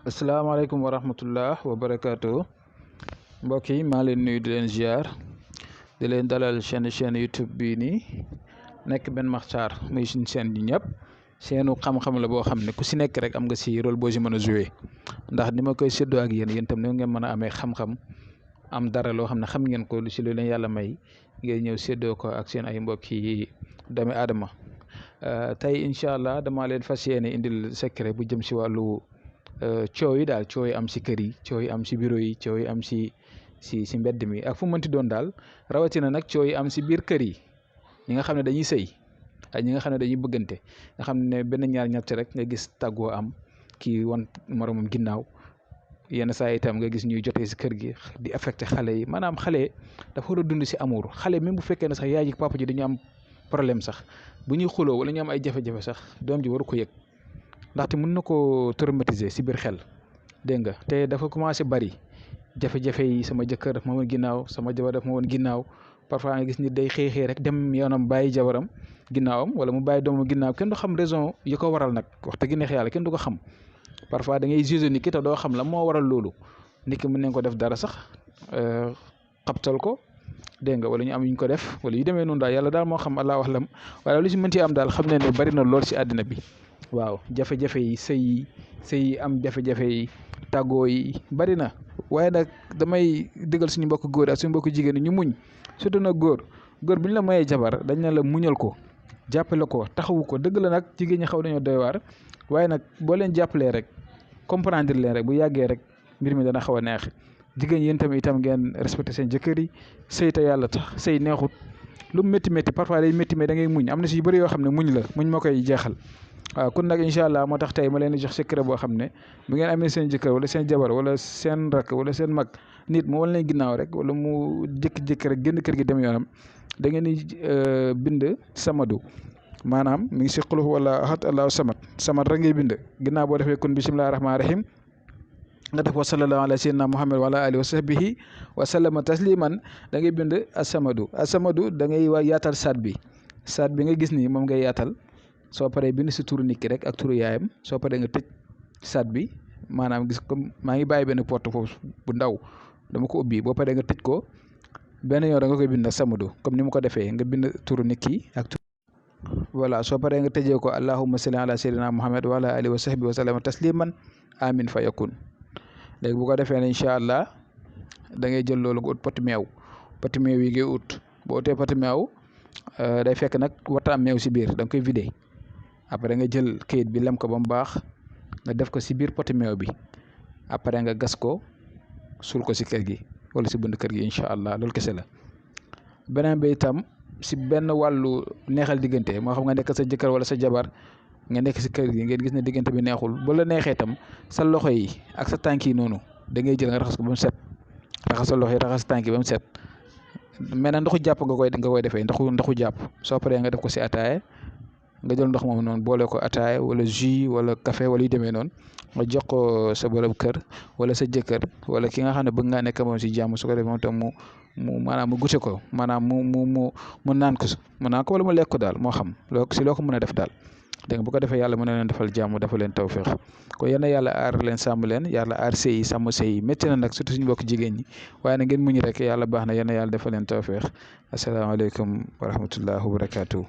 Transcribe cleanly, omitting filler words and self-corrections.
asalaamaaleykum wa rahmatullah wa barakaatu mbokk yi maa leen nuyu di leen ziar di leen dalal chaîne YouTube bii nii nekk Ben Makhtar muy suñu chaîne yi ñëpp seenu xam-xam la boo xam ne ku si nekk rek am nga si rôle boo si mën a joué ndax ni ma koy séddoo ak yéen tam ni ngeen mën a amee xam-xam am dara loo xam ne xam ngeen ko lu si lu leen yàlla may ngay ñëw séddoo ko ak seen ay mbokk yi doomi aadama tey incha allah damaa leen fas yéene indil secret bu jëm si wàllu. Coow yi daal coow yi am si kër yi coow yi am si bureau yi coow yi am si mbedd mi ak fu mënti doon daal rawatina nag coow yi am si biir kër yi ñi nga xam ne dañuy sëy ak ñi nga xam ne dañuy bëggante nga xam ne benn ñaar ñett rek nga gis tàggoo am kii wan moromam ginnaaw yenn saa itam nga gis ñuy jotee si kër gi di affecté xale yi maanaam xale dafa war a dund si amour xale même bu fekkee ne sax yaay ji papa ji dañu am problème sax bu ñuy xuloo wala ñu am ay jafe-jafe sax doom ji waru ko yëg. ndaxte mën na ko traumatiser si biir xel dégg nga te dafa commencé bari jafe-jafe yi sama jëkkër ma woon ginnaaw sama jabar daf ma woon ginnaaw parfois nga gis nit day xëy rek dem yoonam bàyyi jabaram ginnaawam wala mu bàyyi doomam ginnaaw kenn du xam raison yi ko waral nag wax dëgg neex yàlla kenn du ko xam parfois da ngay juger nit ki te doo xam la moo waral loolu nit ki mën nañ ko def dara sax xabtal ko dégg nga wala ñu am ñu ko def wala yu demee noonu daal yàlla daal moo xam allahu alam wala lu si mënti am daal xam ne ne bari na lool si àddina bi. waaw jafe-jafe yi sëy am jafe-jafe yi tàggoo yi bari na waaye nag damay dëggal suñu mbokk góor ak suñu mbokk jigéen ñu muñ surtout nag góor bu ñu la mayee jabar dañ ne la muñal ko jàppale ko taxawu ko dëgg la nag jigéen ñi xaw nañoo doy waar waaye nag boo leen jàppalee rek comprendre leen rek bu yàggee rek mbir mi dana xaw a neex jigéen yéen itam ngeen respecté seen jëkkër yi sëy te yàlla tax sëy neexut lu mu métti parfois day métti mais da ngay muñ am na si yu bëri yoo xam ne muñ la muñ moo koy jeexal. waaw kon nag incha allah moo tax tey ma leen di jox secret boo xam ne bu ngeen amee seen jëkkër wala seen jabar wala seen rakk wala seen mag nit mu wan leen ginnaaw rek wala mu jékki-jékki rek génn kër gi dem yoonam da ngeen di bind samadu maanaam mi ngi si xulux wala ahad allahu samad rek ngay bind ginnaaw boo defee kun bisimilah rahmaani rahim nga def wa sallallahu ala sayyidina muhammad wa ala alihi wa sahbihi wa sallama tasliman da ngay bind asamadu da ngay yaatal saat bi nga gis ni moom ngay yaatal. soo paree bind si turu nit ki rek ak turu yaayam soo paree nga tëj saat bi maanaam gis comme maa ngi bàyyi benn porte foofu bu ndaw dama ko ubbi boo paree nga tëj ko benn yoon da nga koy bind samadu comme ni ma ko defee nga bind turu nit ki ak turu voilà soo paree nga tëjee ko allahumma salli ala sayyidina muhammad wa ala alihi wa sahbihi wa sallama tasliman amin fa yakun léegi bu ko defee ne incha allah da ngay jël loolu nga ut poti meew yi ngay ut boo utee poti meew day fekk nag warta am meew si biir da nga koy vidé après nga jël kayit bi lem ko ba mu baax nga def ko si biir poti meew bi après nga gas ko suul ko si kër gi wala si bunt kër gi incha allah loolu kese la. beneen bi itam si benn wàllu neexal diggante moo xam nga nekk sa jëkkër wala sa jabar nga nekk si kër gi ngeen gis ne diggante bi neexul bu la neexee itam sa loxo yi ak sa tànk yi noonu da ngay jël nga raxas ko ba mu set raxas sa loxo yi raxas tànk yi ba mu set mais nag ndoxu jàpp nga koy defee ndoxu jàpp soo paree nga def ko si ataaya. nga jël ndox moom noonu boole ko ataaya wala jus wala café wala yu demee noonu nga jox ko sa borom kër wala sa jëkkër wala ki nga xam ne bëgg ngaa nekk moom si jàmm su ko defee moom tam mu maanaam mu gute ko maanaam mu naan ko wala mu lekk ko daal moo xam loo ko mën a def daal dégg nga bu ko defee yàlla mën na leen defal jàmm dafa leen tawfeex kon yal na yàlla aar leen sàmm leen yàlla aar sëy yi sàmm sëy yi métti na nag surtout suñu mbokk jigéen ñi waaye na ngeen muñ rek yàlla baax na yal na yàlla defal leen tawfeex asalaamaaleykum wa rahmatullah wa barakaatu.